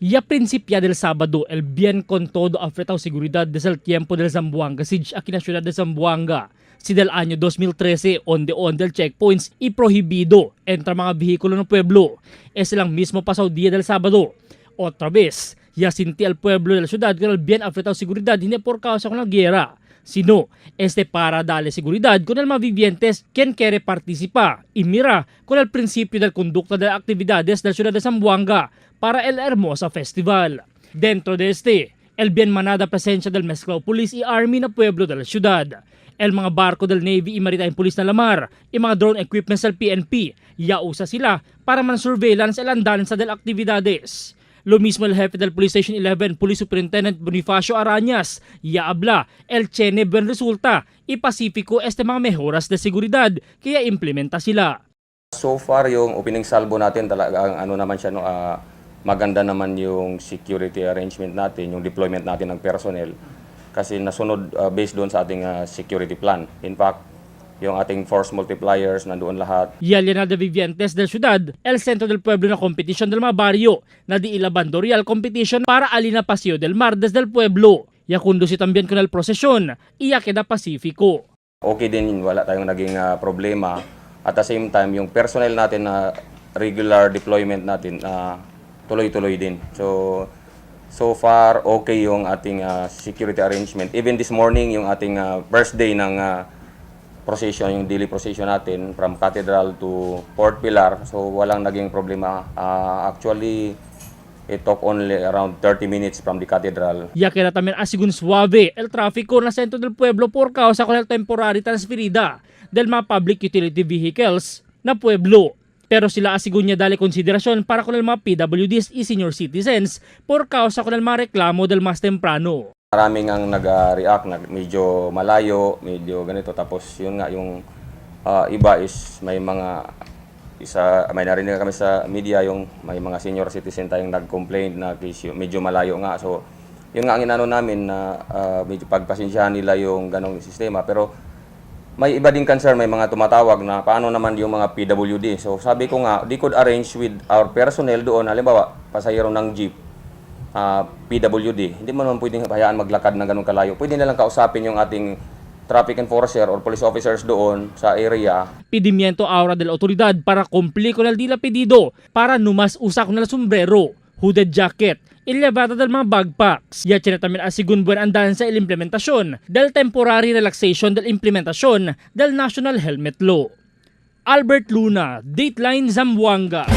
Ya principia del sábado el bien con todo afretado seguridad desde el tiempo del Zamboanga Siege aquí na ciudad de Zamboanga. Si del año 2013 onde onde el checkpoints y prohibido entra mga vehikulo ng pueblo. Es lang mismo pasado día del sábado. Otra vez, ya sinti al pueblo de la ciudad con el bien afretado seguridad hindi por causa con la guerra, sino este para darle seguridad con el más vivientes quien quiere participar y mira con el principio del conducta de actividades de la ciudad de Zamboanga para el Hermosa Festival. Dentro de este, el bien manada presencia del mezclado police y army na pueblo de la ciudad. El mga barko del Navy y Maritime Police na lamar, y mga drone equipment del PNP, yausa sila para man surveillance el andanza del actividades. Lo mismo el jefe del Police Station 11, Police Superintendent Bonifacio Arañas, ya habla, el tiene buen resulta y pacífico este mga mejoras de seguridad kaya implementa sila. So far, yung opening salvo natin talagang ano naman siya, no, maganda naman yung security arrangement natin, yung deployment natin ng personnel kasi nasunod based doon sa ating security plan. In fact, yung ating force multipliers nandoon lahat. Yalena de Vivientes del Ciudad, el centro del pueblo na competition del mga barrio, na di ila Bandorial competition para alina Paseo del Mar desde el pueblo. Ya conduce también con el procesión, y ya queda pacífico. Okay din, wala tayong naging problema. At the same time, yung personnel natin na regular deployment natin, tuloy-tuloy din. So, so far, okay yung ating security arrangement. Even this morning, yung ating first day ng procession, yung daily procession natin from Cathedral to Port Pilar. So, walang naging problema. Actually, it took only around 30 minutes from the cathedral. Ya queda también asigun suave el tráfico na centro del pueblo por causa con el temporary transferida del mga public utility vehicles na pueblo. Pero sila asigun niya dali konsiderasyon para con el mga PWDs y senior citizens por causa con el mga reklamo del mas temprano. Maraming ang nag-react, nag, medyo malayo, medyo ganito. Tapos yun nga, yung iba is may mga isa, may narinig kami sa media yung may mga senior citizen tayong nag-complain na medyo malayo nga. So, yun nga ang inano namin na medyo pagpasensyahan nila yung ganong sistema. Pero may iba din concern, may mga tumatawag na paano naman yung mga PWD. So sabi ko nga, they could arrange with our personnel doon. Halimbawa, pasahero ng jeep, PWD. Hindi mo naman pwedeng hayaan maglakad ng ganong kalayo. Pwede na lang kausapin yung ating traffic enforcer or police officers doon sa area. Pidimiento ahora de la autoridad para cumplir con el dila pedido para numas usa con el sombrero, hooded jacket, elevada del mga bagpacks. Ya tiene también asigun buen andanza el implementación del temporary relaxation del implementación del National Helmet Law. Albert Luna, Dateline Zamboanga.